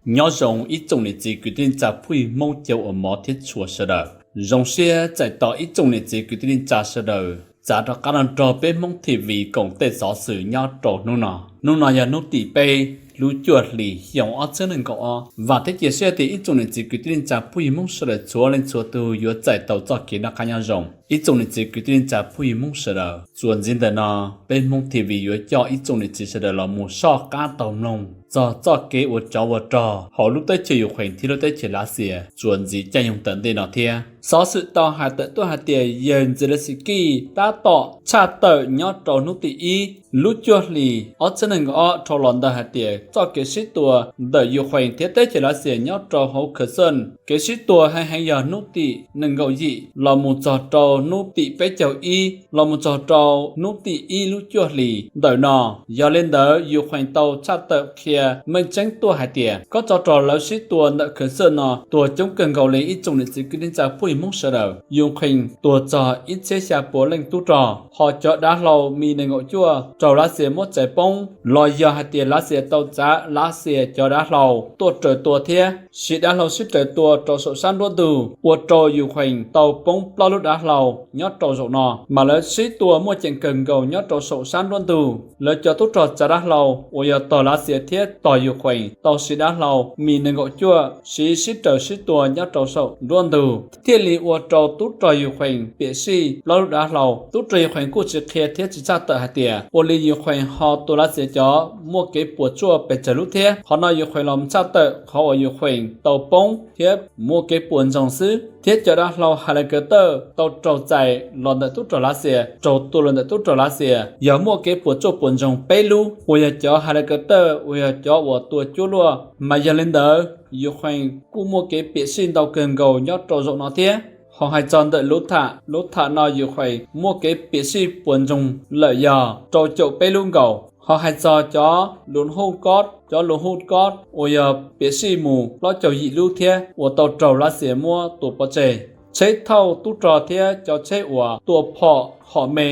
Nyob zoo ib tsoom niam txiv kwv tij neej tsa phooj ywg Hmoob cov uas hmov thiab tshua sawv daws. Zoo siab txais tos ib tsoom niam txiv kwv tij neej tsa sawv daws txav rov qab los nrog peb Hmoob T V koom tej xov xwm nyob rau hnub no. Hnub no yog hnub tim peb lub cuaj hlis xyoo ob txhiab nees nkaum ob. Vam thiab cia siab tias ib tsoom niam txiv kwv tij neej tsa phooj ywg Hmoob sawv daws txhua leej txhua tus yuav txais tau txoj kev noj qab nyob zoo. Ib tsoom niam txiv kwv tij neej tsa phooj ywg Hmoob sawv daws, txuas ntxiv ntawm no peb Hmoob T V yuav coj ib tsoom niam txiv sawv daws los mus soj qab taug mloog txog txoj kev uas tsov uas rog hauv lub teb chaws Ukraine thiab lub teb chaws Lav Xias txuas ntxiv caij nyoog tom ntej no thiab. Xov xwm tau hais tawm tuaj hais tias yawg Zelensky tab tom tshaj tawm nyob rau hnub tim ib lub cuaj hlis ob txhiab nees nkaum ob dhau los ntawm hais tias txoj kev sib tua ntawm Ukraine thiab teb chaws Lav Xias nyob rau hauv Kherson, kev sib tua heev heev yog hnub tim nees nkaum yim los mus txog rau hnub tim peb caug ib los mus txog rau hnub tim ib lub cuaj hlis ntawm no. Yog li ntawd Ukraine tau tshaj tawm qhia meej tseeb tuaj hais tias kob tsov rog lawv sib tua ntawm Kherson no tuag coob kawg nkaus li ib tsoom niam txiv kwv tij neej tsa phooj ywg Hmoob sawv daws. Ukraine tuag txog ib txhiab xya puas leej tub rog, ho cov dav hlau Mi nees nkaum cuaj raug Lav Xias muab txais poob los yog hais tias Lav Xias tau txav Lav Xias cov dav hlau tuaj raws tua thiab siv dav hlau sib raws tua rau saum sab nruab ntug ua rau Ukraine tau poob plaub lub dav hlau nyob rau zaum no. Mas lawv sib tua muaj ceem kawg nkaus nyob rau saum sab nruab ntug, lawv cov tub rog txav dav hlau uas yog tog Lav Xias thiab tog Ukraine tau siv dav hlau Mi nees nkaum cuaj siv sib raws sib tua nyob rau saum nruab ntug, thiaj li ua rau tub rog Ukraine piam sij plaub lub dav hlau. Tub rog Ukraine kuj tsis qhia thiab tsis tshaj tawm hais tias ua li Ukraine ho tua Lav Xias cov muaj kev puas tsuaj pes tsawg lub thiab. Qhov no Ukraine los tshaj tawm qhov uas Ukraine tau poob thiab muaj kev puas ntsoog xwb, thiab cov dav hlau helicopter tau raug txais los ntawm tub rog Lav Xias, raug tua los ntawm tub rog Lav Xias yog muaj kev puas tsuaj puas ntsoog peb lub uas yog cov helicopter uas yog cov uas tua cuab luaj. Mas yog li ntawd Ukraine kuj muaj kev piam sij ntau kawg nkaus nyob rau zaum no thiab. Ho hais txog ntawm lub tham, lub tham no Ukraine muaj kev piam sij puas ntsoog lawm yog rau caum peb lub nkaus. Ho hais txog cov lus huj kob, cov lus huj kob uas yog piam sij mus plaub caug yim lub thiab uas tau raug Lav Xias muab tua pov tseg. Tsheb thauj tub rog thiab cov tsheb uas tua phom hom me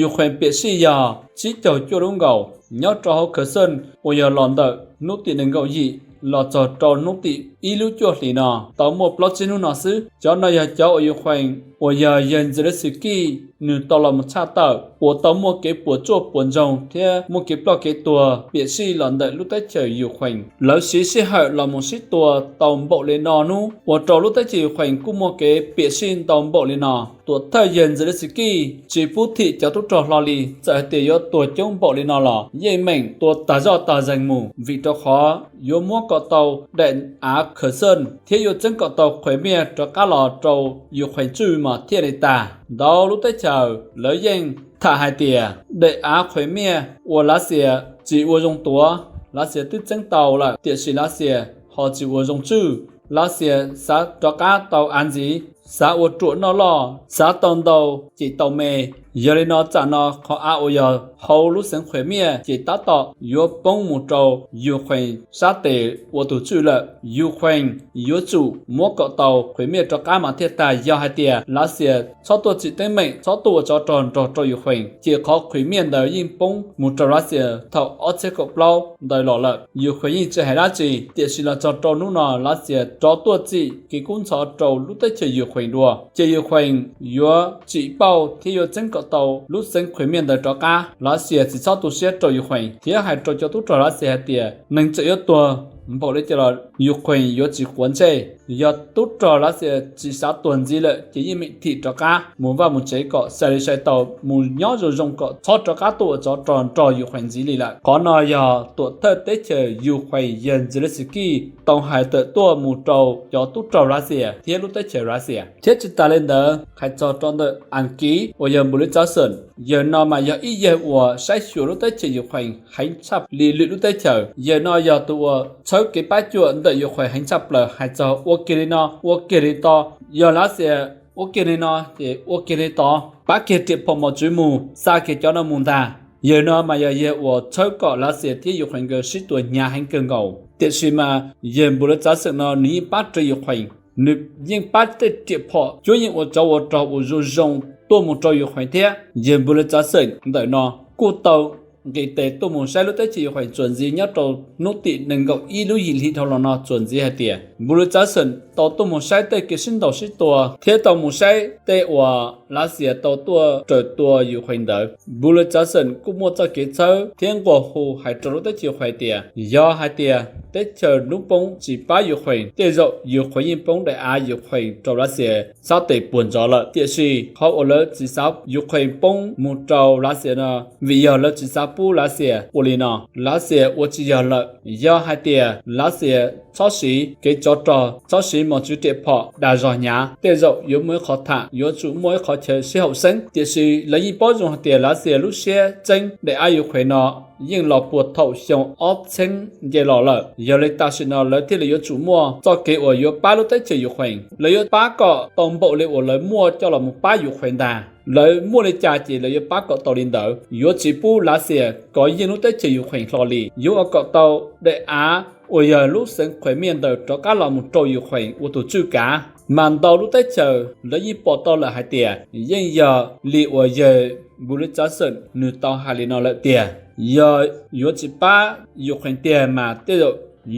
Ukraine piam sij yog tsib caug cuaj lub nkaus nyob rau hauv Kherson uas yog los ntawm hnub tim nees nkaum yim los txog rau hnub tim ib lub cuaj hlis no tau muaj plaub tsib hnub no xwb. Cov no yog cov uas Ukraine uas yog yawg Zelensky nws tau los mus tshaj tawm uas tau muaj kev puas tsuaj puas ntsoog thiab muaj kev ploj kev tuag piam sij los ntawm lub teb chaws Ukraine. Lawv siv sij hawm los mus sib tua tau npaum li no hnub ua rau lub teb chaws Ukraine kuj muaj kev piam sij ntau npaum li no. Tuam thawj yawg Zelensky tsis pub thim cov tub rog hlo li, txawm hais tias yuav tuag coob npaum li no los yeej meem tua tas zoj tas zeeg mus, vim rau qhov yuav muab kom tau daim av Kherson thiab yuav txeeb kom tau Crimea rov qab los rau Ukraine tswj mas thiaj li tag. Ntau lub teb chaws lawv yeej tham hais tias daim av Crimea uas Lav Xias tsis ua zoo tuav, Lav Xias twb txeeb tau lawm tiam sis Lav Xias ho tsis ua zoo tswj. Lav Xias xav rov qab tau av ntxiv, xav ua ruam noj loj, xav tau ntau ces tau me. Yog li no tsam no qhov av uas yog hauv lub xeev Crimea ces tab tom yuav poob mus rau Ukraine sab tes ua tus tswj lawm. Ukraine yuav tsum muab kom tau Crimea rov qab mas thiaj tag. Yog hais tias Lav Xias txhob tuaj tsim teeb meem, txhob tuaj ua tsov rog nrog rau Ukraine ces qhov Crimea ntawd yeej poob mus rau Lav Xias thaum ob txhiab kaum plaub ntawd los lawm. Ukraine yeej tsis hais dab tsi, tiam sis los txog rau hnub no Lav Xias rov tuaj txim kev kub ntxhov rau lub teb chaws Ukraine dua, ces Ukraine yuav tsim pauj thiab yuav txeeb kom tau lub xeev Crimea ntawd rov qab. Lav Xias tsis txhob tu siab rau Ukraine thiab hais rau cov tub rog Lav Xias hais tias neeg txawm yuav tuag npaum li cas los Ukraine yuav tsis quav ntsej. Yog tub rog Lav Xias tsis xav tuag ntxiv lawm ces yeej meem thim rov qab mus vaj mus tsev kom sai li sai tau, mus nyob zoo zoo kom txhob rov qab tuaj ua tsov rog nrog Ukraine ntxiv li lawm. Qhov no yog tuam thawj teb chaws Ukraine yawg Zelensky tau hais tawm tuaj mus rau cov tub rog Lav Xias thiab lub teb chaws Lav Xias. Thiab tsis tas li ntawd, hais txog rau ntawm Ankiv uas yog Boris Johnson, yawg no mas yog ib yawg uas saib xyuas lub teb chaws Ukraine heev tshaj li lwm lub teb chaws. Yawg no yog tus uas txhawb kev pab cuam ntawm Ukraine heev tshaj plaws, hais txog ua kiag li no ua kiag li to, yog Lav Xias ua kiag li no ces ua kiag li to, pab kiag riam phom mos tswv mus, xa kiag cov no mus ntag. Yawg no mas yog yawg uas txhawb kom Lav Xias thiab Ukraine nkawd sib tua hnyav heev kawg nkaus, tiam sis mas yawg Boris Johnson no nws yeej pab rau Ukraine, nws yeej pab tej riam phom cuab yeej ua tsov ua rog uas zoo zoo tuaj mus rau Ukraine thiab. Yawg Boris Johnson ntawm no kuj tau nqis tes tuaj mus saib lub teb chaws Ukraine txuas ntxiv nyob rau hnub tim nees nkaum ib lub yim hli dhau los no txuas ntxiv hais tias Boris Johnson tau tuaj mus saib tej kev sib ntaus sib tua thiab tau mus saib tej uas Lav Xias tau tuaj raws tua Ukraine ntawd. Boris Johnson kuj muaj txoj kev txhawb thiab nquag hu hais rau lub teb chaws Ukraine tias yog hais tias teb chaws lub poob tsis pab Ukraine, tej zaum Ukraine yeej poob daim av Ukraine rau Lav Xias sab tes puag ntsoov lawm. Tiam sis qhov uas lawv tsis xav Ukraine poob mus rau Lav Xias no vim yog lawv tsis xav pub Lav Xias ua li no. Lav Xias ua tsis yog lawm. Yog hais tias Lav Xias txhob siv kev tsov rog, txhob siv mos txwv riam phom dag zog hnyav, tej zaum yuav muaj ib qhov tham, yuav tsum muaj ib qhov chaw sib haum xeeb. Tiam sis lawv yeej paub zoo hais tias Lav Xias lub siab txeeb daim av Ukraine no yeej los puag thaum xyoo ob txheeb nce los lawm. Yog li tam sim no lawv thiaj li yuav tsum muaj txoj kev uas yuav pab lub teb chaws Ukraine. Lawv yuav pab kom tau npaum li uas lawv muaj coj los mus pab Ukraine ntag. Lawv muaj li cas ces lawv yuav pab kom tau li ntawd. Yuav tsis pub Lav Xias kov yeej lub teb chaws Ukraine hlo li. Yuav ua kom tau daim av uas yog lub xeev Crimea ntawd rov qab los mus rau Ukraine ua tus tswj kav. Mas ntau lub teb chaws lawv yeej pom tau lawm hais tias yeej yog li uas yawg Boris Johnson nws tau hais li no lawm tiag. Yog yuav tsis pab Ukraine tiag mas tej zaum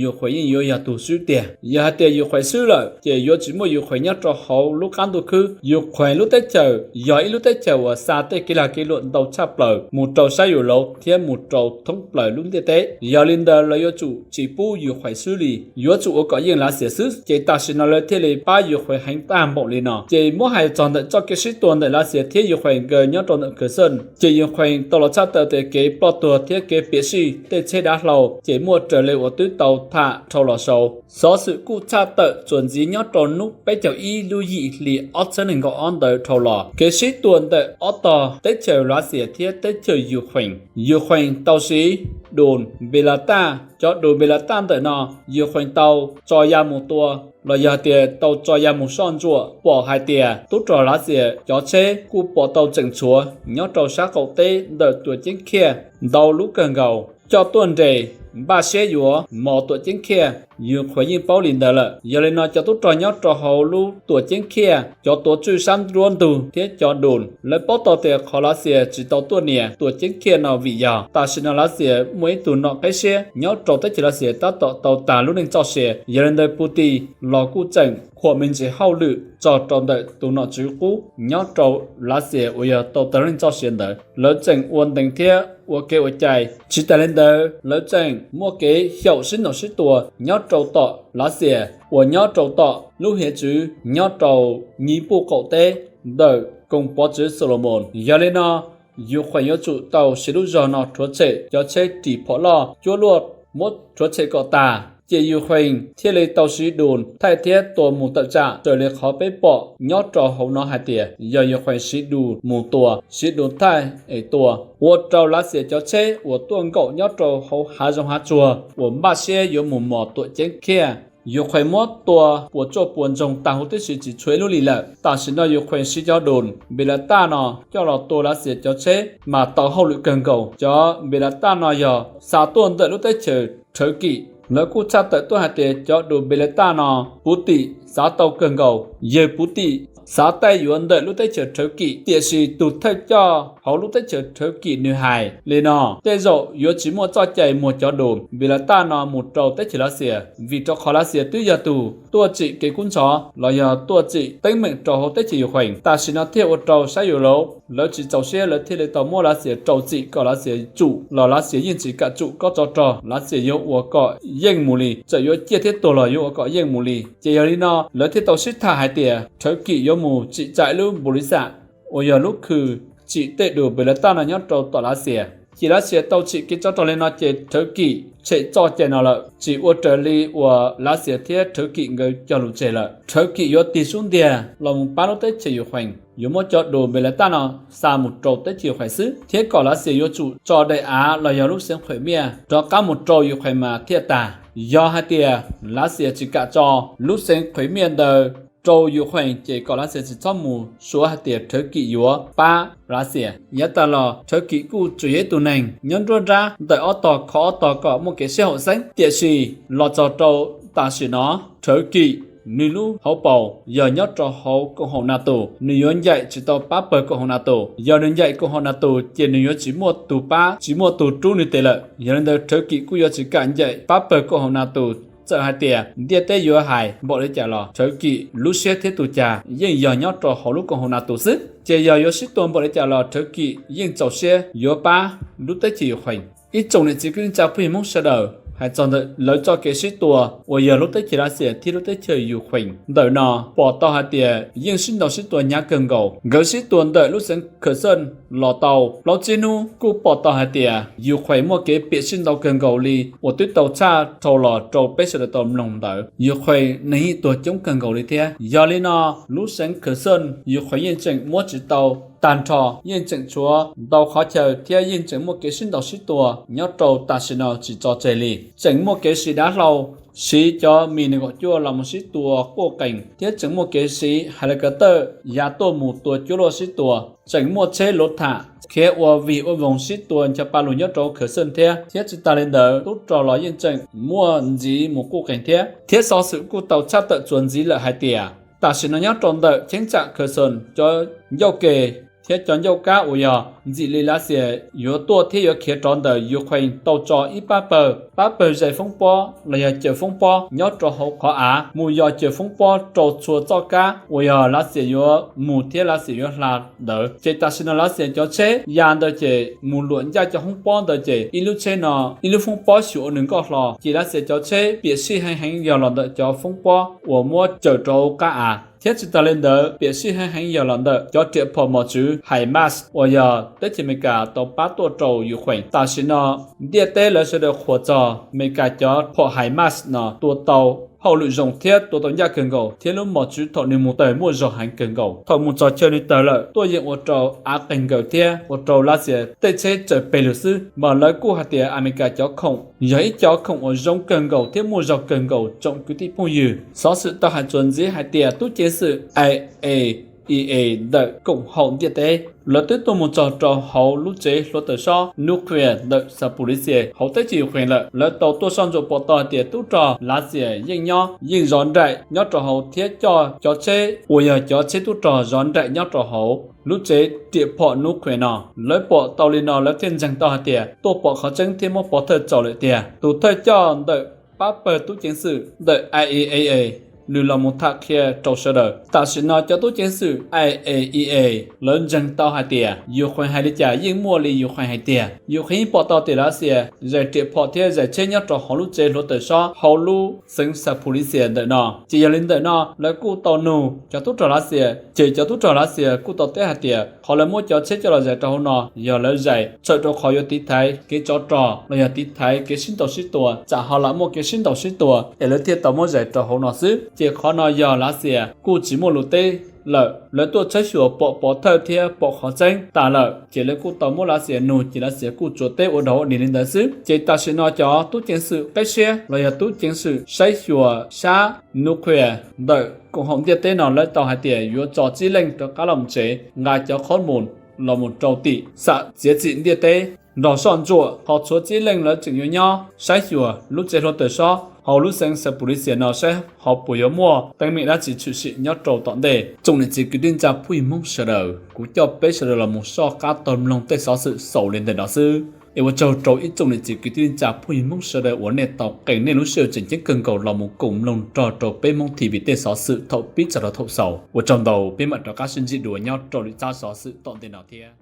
Ukraine yeej yuav yog tus swb tiag. Yog hais tias Ukraine swb lawm ces yuav tsis muaj Ukraine nyob rau hauv lub qab ntuj khwb. Ukraine lub teb chaws yog ib lub teb chaws uas xa tej kev lag kev luam ntau tshaj plaws mus rau sab Yus Laus thiab mus rau thoob plaws lub ntiaj teb. Yog li ntawd lawv yuav tsum tsis pub Ukraine swb li, yuav tsum ua kom yeej Lav Xias xwb. Ces tam sim no lawv thiaj li pab Ukraine heev tag npaum li no. Ces muab hais txog ntawm txoj kev sib tua ntawm Lav Xias thiab Ukraine nkawd nyob rau ntawm Kherson, ces Ukraine tau los tshaj tawm tias kev ploj tuag thiab kev piam sij tej tsheb dav hlau ces muaj raws li uas twb tau tham dhau los saud. Xov xwm kuj tshaj tawm txuas ntxiv nyob rau hnub peb caug ib lub yim hli ob txhiab nees nkaum ob ntawd dhau los. Kev sib tua ntawm ob tog teb chaws Lav Xias thiab teb chaws Ukraine. Ukraine tau siv dum Npelavtaj. Cov dum Npelavtaj ntawm no Ukraine tau tso ya mus tua los yog tias tau tso ya mus soj ntsuam. Pom hais tias tub rog Lav Xias cov tsheb kuj pom tau tseem tshuav nyob rau sab qaum teb ntawm Tuam Ceeb Khiaj ntau lub kawg nkaus, coj tuaj nres npaj siab yuav mos Tuam Ceeb Khiaj. Ukraine yeej paub li ntawd lawm. Yog li no cov tub rog nyob rau hauv lub Tuam Ceeb Khiaj, cov tuav tswj sab nruab ntug thiab cov dum, lawv paub tau tias qhov Lav Xias tsis tau tuaj nias Tuam Ceeb Khiaj no vim yog tam sim no Lav Xias muaj ib tug nom qeb siab nyob rau teb chaws Lav Xias tab tom tau tag lub neej txoj sia. Yog li ntawd Putin los kuj tseem khuam me ntsis hauj lwm txog rau ntawm tus nom tswv qub nyob rau Lav Xias uas yog tau tag lub neej txoj sia ntawd. Lawv tseem ua ntees thiab ua kev ua cai. Tsis tas li ntawd lawv tseem muaj kev xyaum sib ntaus sib tua nyob rau tom Lav Xias uas nyob rau tom lub hiav txwv nyob rau Nyiv Puj qaum teb ntawm koog pov txwv Solomon. Yog li no Ukraine yuav tsum tau siv lub zog no rhuav tshem cov tsheb ris phom loj cuab luaj, muab rhuav tshem kom tas, ces Ukraine thiaj li tau siv dum thaij thiab tua mus tawm tsam raws li qhov peb pom nyob rau hauv no hais tias yog Ukraine siv dum mus tua, siv dum thaij es tua, ua rau Lav Xias cov tsheb uas tuaj nkaum nyob rau hauv hav zoov hav tsuag uas npaj siab yuav mus mos Tuam Ceeb Khiaj, Ukraine muab tua puas tsuaj puas ntsoog tag huv tib si tsis tshuav ib lub li lawm. Tam sim no Ukraine siv cov dum Npelavtaj no coj los tua Lav Xias cov tsheb mas tau hauj lwm kawg nkaus. Cov Npelavtaj no yog xa tuaj ntawm lub teb chaws Rhawv Kim. Lawv kuj tshaj tawm tuaj hais tias cov dum Npelavtaj no Putin xav tau kawg nkaus. Yawg Putin xav taij yuav ntawm lub teb chaws Rhawv Kim, tiam sis tus thawj coj hauv lub teb chaws Rhawv Kim nws hais li no, tej zaum yuav tsis muaj txoj cai muag cov dum Npelavtaj no mus rau teb chaws Lav Xias, vim rau qhov Lav Xias twb yog tus tuaj tsim kev kub ntxhov los yog tuaj tsim teeb meem rau hauv teb chaws Ukraine. Tam sim no thiaj ua rau sab Yus Laus lawv tsis txaus siab, lawv thiaj li tau muab Lav Xias rau txim kom Lav Xias tsum los Lav Xias yeej tsis kam tsum koj tsov rog, Lav Xias yuav ua kom yeej mus li, txawm yuav ciaj thiab tuag los yuav ua kom yeej mus li. Ces yog li no lawv thiaj tau sib tham hais tias Rhawv Kim yuav mus tsim tsa ib lub npus li xam uas yog lub khw tsim tej dum Npelavtaj no nyob rau tom Lav Xias. Ces Lav Xias tau tsim kev tsov rog li no ces Rhawv Kim tshem txoj cai no lawm, tsis ua raws li uas Lav Xias thiab Rhawv Kim nkawd cog lus tseg lawm. Rhawv Kim yuav tig sub ntiag los mus pab lub teb chaws Ukraine, yuav muab cov dum Npelavtaj no xa mus rau teb chaws Ukraine xwb, thiab kom Lav Xias yuav tsum tso daim av los yog lub xeev Crimea rov qab mus rau Ukraine mas thiaj tag. Yog hais tias Lav Xias tsis kam tso lub xeev Crimea ntawd rau Ukraine ces kom Lav Xias tsis txhob mus suav hais tias Rhawv Kim yuav pab Lav Xias. Yav tas los Rhawv Kim kuj tsuas yog ib tug neeg nyob nruab nrab ntawm ob tog kho ob tog kom muaj kev sib haum xeeb, tiam sis los txog rau tam sim no Rhawv Kim nws lub hauv paus yog nyob rau hauv koom haum NATO, nws yuav ncaim tsis tau pab pawg koom haum NATO. Yog nws ncaim koom haum NATO ces nws yuav tsis muaj tus pab, tsis muaj tus rub nws tes lawm. Yog li ntawd Thawv Kim kuj yuav tsis kam ncaim pab pawg koom haum NATO. Txawm hais tias ntiaj teb yuav hais npaum li cas los Thawv Kim lub siab thiab tus cag yeej yog nyob rau hauv lub koom haum NATO xwb. Ces yog yuav sib tua npaum li cas los Thawv Kim yeej txaus siab yuav pab lub teb chaws Ukraine. Ib tsoom niam txiv kwv tij neej tsa phooj ywg Hmoob sawv daws, hais txog ntawm lawv txoj kev sib tua uas yog lub teb chaws Lav Xias thiab lub teb chaws Ukraine ntawm no pom tau hais tias yeej sib ntaus sib tua hnyav kawg nkaus. Nkawd sib tua ntawm lub xeev Kherson los tau plaub tsib hnub kuj pom tau hais tias Ukraine muaj kev piam sij ntau kawg nkaus li uas twb tau tshaj dhau los rau peb sawv daws tau mloog ntawd. Ukraine neeg yeej tuag coob kawg nkaus li thiab. Yog li no lub xeev Kherson Ukraine yeej tseem muab tsis tau tag nrho, yeej tseem tshuav ntau qhov chaw thiab yeej tseem muaj kev sib ntaus sib tua nyob rau tam sim no tsis tso tseg li. Tseem muaj kev siv dav hlau, siv cov Mi nees nkaum cuaj los mus sib tua quaj qees thiab tseem muaj kev siv helicopter ya tuaj mus tua cuab luaj sib tua. Tseem muaj tsheb luav tham khiav ua vig ua voog sib tua ncho pa lug nyob rau Kherson thiab. Thiab tsis tas li ntawd tub rog los yeej tseem muaj ntxiv mus quj qees thiab. Thiab xov xwm kuj tau tshaj tawm txuas ntxiv lawm hais tias tam sim no nyob rau ntawm cheeb tsam Kherson cov ncauj ke thiab cov ncauj kab uas yog ntxim li Lav Xias yuav tuaj thiab yuav khiav rov ntawm Ukraine tau tso ib pab pawg, pab pawg zais foob pob los yog caws foob pob nyob rau hauv qhov av mus yos caws foob pob rau txhua txoj kab uas yog Lav Xias yuav mus thiab Lav Xias yuav hla ntawd. Ces tam sim no Lav Xias cov tsheb ya ntawd ces mus luam ncaj cov foob pob ntawd ces ib lub tsheb no ib lub foob pob xyuas ua nws nkoj hlo. Ces Lav Xias cov tsheb piam sij heev heev yog los ntawm cov foob pob uas muab caws rau hauv qab av. Thiab tsis tas li ntawd piam sij heev heev yog los ntawm cov riam phom mos txwv HIMARS uas yog teb chaws Amelikas tau pab tuaj rau Ukraine. Tam sim no ntiaj teb lawv sawv daws qhuas txog Amelikas cov phom HIMARS no tua tau hauj lwm zoo thiab tua tau ncaj kawg nkaus thiab lub mos txwv thaum nws mus tawg muaj zog heev kawg nkaus. Thaum mus txog chaw nws tawg lawm tuaj yeej ua rau av qeeg nkaws thiab ua rau Lav Xias tej tsheb tsaws peg lug xwb. Mas lawv kuj hais tias Amelikas cov khoom yog ib cov khoom uas zoo kawg nkaus thiab muaj zog kawg nkaus tsoom kwv tij phooj ywg. Xov xwm tau hais txuas ntxiv hais tias tub ceev xwm IAEA ntawm koom haum ntiaj teb lawv twb tuaj mus txog rau hauv lub tsev hluav taws sob nuclear ntawm Zaporizhzhia hauv teb chaws Ukraine lawm. Lawv tau tuaj soj ntsuam pom tau hais tias tub rog Lav Xias yeej nyob yeej zov nraim nyob rau hauv thiab coj cov tsheb uas yog cov tsheb tub rog zov nraim nyob rau hauv lub tsev riam phom nuclear no. Lawv pom tau li no lawv thiaj ntseeg tau hais tias tuaj pom qhov tseeb thiab muab pov thawj txaus lawm tiag. Tus thawj coj ntawm pab pawg tub ceev xwm ntawm IAEA nws los mus tham qhia rau sawv daws. Tam sim no cov tub ceev xwm IAEA lawv ntseeg tau hais tias Ukraine hais li cas yeej muaj li Ukraine hais tiag. Ukraine yeej pom tau tias Lav Xias zais riam phom thiab zais tsheb nyob rau hauv lub tsev hluav taws sob hauv lub xeev Zaporizhzhia ntawm no. Ces yog li ntawm no lawv kuj tau nug cov tub rog Lav Xias, ces cov tub rog Lav Xias kuj tau teb hais tias qhov lawv muab cov tsheb coj los zais rau hauv no yog lawv zais txhawm rau qhov yuav tiv thaiv kev tsov rog los yog tiv thaiv kev sib ntaus sib tua, tsam ho lam muaj kev sib ntaus sib tua es lawv thiaj tau muab zais rau hauv no xwb. Ces qhov no yog Lav Xias kuj tsis muaj lus teb lawm. Lawv tuaj tshawb xyuas pom pov thawj thiab pom qhov tseeb tas lawm, ces lawv kuj tau muab Lav Xias nug, ces Lav Xias kuj tsuas teb ua dog ua dig li ntawd xwb. Ces tam sim no cov tub ceev xwm qeb siab los yog tub ceev xwm saib xyuas sab nuclear ntawm koom haum ntiaj teb no lawv tau hais tias yuav tso tsib leej rov qab los tsev nqa cov qhob mus los mus rau tim xam txiav txim ntiaj teb nrog soj ntsuam. Qhov tshuav tsib leej lawv tseem yuav nyob saib xyuas lub tsev hluav taws sob hauv lub xeev Zaporizhzhia no saib ho puas yuav muaj teeb meem dab tsi tshwm sim nyob rau tom ntej. Tsoom niam txiv kwv tij neej tsa phooj ywg Hmoob sawv daws, kuv coj peb sawv daws los mus soj qab taug mloog tej xov xwm xaus li ntawm no xwb. Es ua tsaug rau ib tsoom niam txiv kwv tij neej tsa phooj ywg Hmoob sawv daws uas nej tau qee nej lub sij hawm tseem ceeb kawg nkaus los mus koom mloog nrog rau peb Hmoob TV tej xov xwm thaum pib txog rau thaum xaus. Ua tsaug ntau, peb mam rov qab sib ntsib dua nyob rau lwm tsab xov xwm tom ntej no thiab.